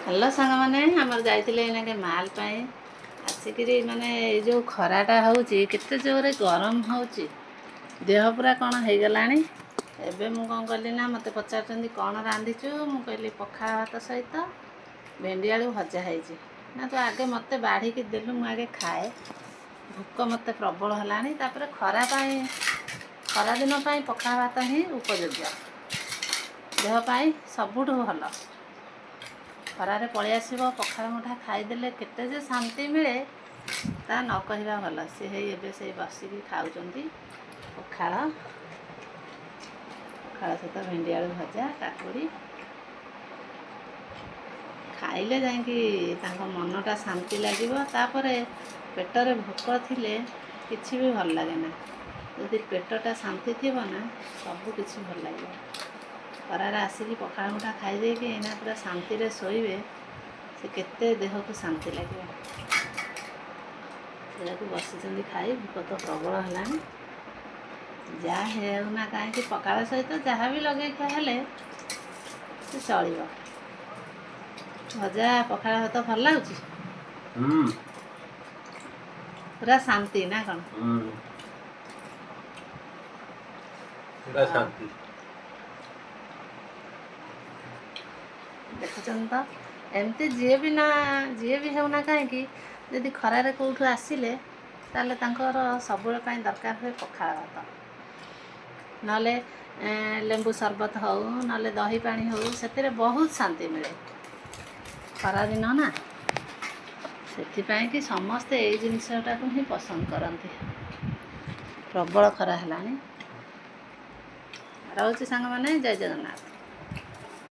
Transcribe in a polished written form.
Hello ସାଙ୍ଗମାନେ, ଆମର ଯାଇଥିଲେ ଏଇନାକେ ମାଲ୍ ପାଇଁ ଆସିକିରି, ମାନେ ଏଇ ଯେଉଁ ଖରାଟା ହେଉଛି, କେତେ ଜୋରରେ ଗରମ ହେଉଛି, ଦେହ ପୁରା କ'ଣ ହେଇଗଲାଣି। ଏବେ ମୁଁ କ'ଣ କଲି ନା, ମୋତେ ପଚାରୁଛନ୍ତି କ'ଣ ରାନ୍ଧିଛୁ? ମୁଁ କହିଲି ପଖାଳ ଭାତ ସହିତ ଭେଣ୍ଡି ଆଳୁ ଭଜା ହେଇଛି। ନା, ତୁ ଆଗେ ମୋତେ ବାଢ଼ିକି ଦେଲୁ, ମୁଁ ଆଗେ ଖାଏ, ଭୋକ ମୋତେ ପ୍ରବଳ ହେଲାଣି। ତାପରେ ଖରା ପାଇଁ, ଖରାଦିନ ପାଇଁ ପଖାଳ ଭାତ ହିଁ ଉପଯୋଗ୍ୟ, ଦେହ ପାଇଁ ସବୁଠୁ ଭଲ। ଖରାରେ ପଳେଇ ଆସିବ, ପଖାଳ ମୁଠା ଖାଇଦେଲେ କେତେ ଯେ ଶାନ୍ତି ମିଳେ ତା ନ କହିବା ଭଲ। ସେ ହେଇ ଏବେ ସେଇ ବସିକି ଖାଉଛନ୍ତି ପଖାଳ, ପଖାଳ ସହିତ ଭେଣ୍ଡି ଆଳୁ ଭଜା, କାକୁଡ଼ି। ଖାଇଲେ ଯାଇକି ତାଙ୍କ ମନଟା ଶାନ୍ତି ଲାଗିବ। ତାପରେ ପେଟରେ ଭୋକ ଥିଲେ କିଛି ବି ଭଲ ଲାଗେ ନା। ଯଦି ପେଟଟା ଶାନ୍ତି ଥିବ ନା, ସବୁ କିଛି ଭଲ ଲାଗିବ। ଖରାରେ ଆସିକି ପଖାଳ ମୁଠା ଖାଇଦେଇକି ଏଇନା ପୁରା ଶାନ୍ତିରେ ଶୋଇବେ, ସେ କେତେ ଦେହକୁ ଶାନ୍ତି ଲାଗିବ। ସେଇଆକୁ ବସିଛନ୍ତି ଖାଇ। ଭୋକ ତ ପ୍ରବଳ ହେଲାଣି। ଯାହା ହେଉନା କାହିଁକି, ପଖାଳ ସହିତ ଯାହା ବି ଲଗେଇ ଖିଆ ହେଲେ ସେ ଚଳିବ। ଭଜା ପଖାଳ ଭାତ ଭଲ ଲାଗୁଛି। ପୁରା ଶାନ୍ତି ନା କ'ଣ? ପୁରା ଶାନ୍ତି। ଦେଖୁଛନ୍ତି ତ, ଏମିତି ଯିଏ ବି ନା ଯିଏ ବି ହେଉନା କାହିଁକି, ଯଦି ଖରାରେ କେଉଁଠୁ ଆସିଲେ, ତାହେଲେ ତାଙ୍କର ସବୁବେଳେ ପାଇଁ ଦରକାର ହୁଏ ପଖାଳ ଭାତ, ନହେଲେ ଲେମ୍ବୁ ସରବତ ହଉ, ନହେଲେ ଦହି ପାଣି ହଉ, ସେଥିରେ ବହୁତ ଶାନ୍ତି ମିଳେ। ଖରାଦିନ ନା, ସେଥିପାଇଁ କି ସମସ୍ତେ ଏଇ ଜିନିଷଟାକୁ ହିଁ ପସନ୍ଦ କରନ୍ତି। ପ୍ରବଳ ଖରା ହେଲାଣି। ରହୁଛି ସାଙ୍ଗମାନେ, ଜୟ ଜଗନ୍ନାଥ।